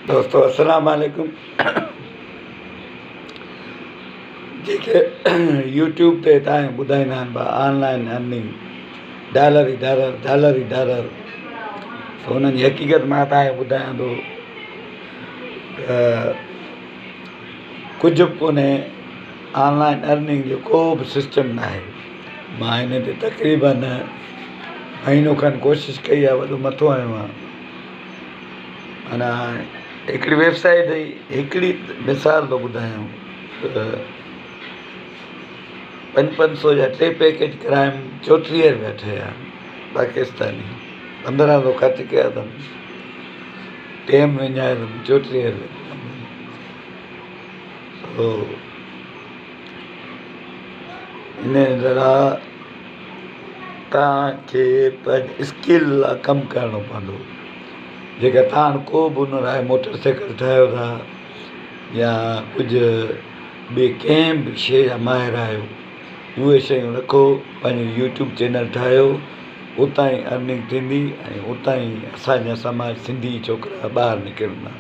دوستو السلام عليڪم جيڪي يوٽيوب تي تان ٻڌائيندا آهن ڀا آن لائن ارننگ ڊالر ئي ڊالر ڊالر ئي ڊالر سو انهن جي حقيقت مان تان کي ٻڌايان ٿو ته ڪجهه به ڪونهي آن لائن ارننگ جو ڪو به سسٽم نه آهي مان هن تي تقريبن مهينو کن ڪوشش ڪئي آهي وڏو مٿو هنيو آهي معنيٰ هڪڙي ويب سائيٽ هئي هڪڙي مثال ٿو ٻڌايان ته پنج پنج سو جا ٽي پيڪيج ڪرايم 34 رپيا ٺهيا پاڪستاني 1500 خرچ ڪيا اٿم ٽيم وڃايو اٿم 34 رپيا. سو ان ذرا توهان کي پنهنجي اسڪل لاء ڪم ڪرڻو پوندو. جيڪر توهان وٽ ڪو به هنر آهي موٽر سائيڪل ٺاهيو ٿا يا ڪجهه ٻي ڪنهن به شيء جا ماهر آهيو اهي شيون رکو پنهنجو يوٽيوب چينل ٺاهيو اتان ئي ارننگ ٿيندي ۽ اتان ئي اسان جا سماج سنڌي ڇوڪرا ٻاهر نڪرندا.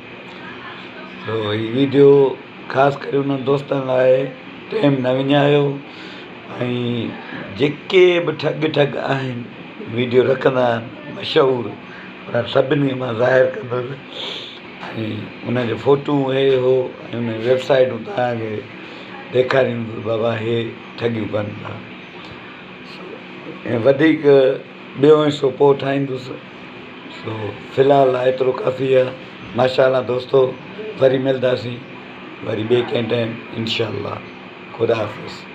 سو هي ويڊيو خاص ڪري انهن دوستن لاء ٽيم نه وڃايو ۽ جيڪي به ٺڳ ٺڳ آهن ويڊيو رکندا آهن مشهور انهن سڀني کي مان ظاهر ڪندس ۽ ان جو فوٽو هي هو ۽ ان جون ويب سائيٽون توهان کي ڏيکاريندس بابا هي ٺڳيون ڪن ٿا ۽ وڌيڪ ٻيو حصو پوء ٺاهيندس سو في الحال لاء ايترو ڪافي آهي ماشاء الله دوستو وري ملنداسين وري ٻئي ڪنهن ٽائيم انشاء الله خدا حافظ.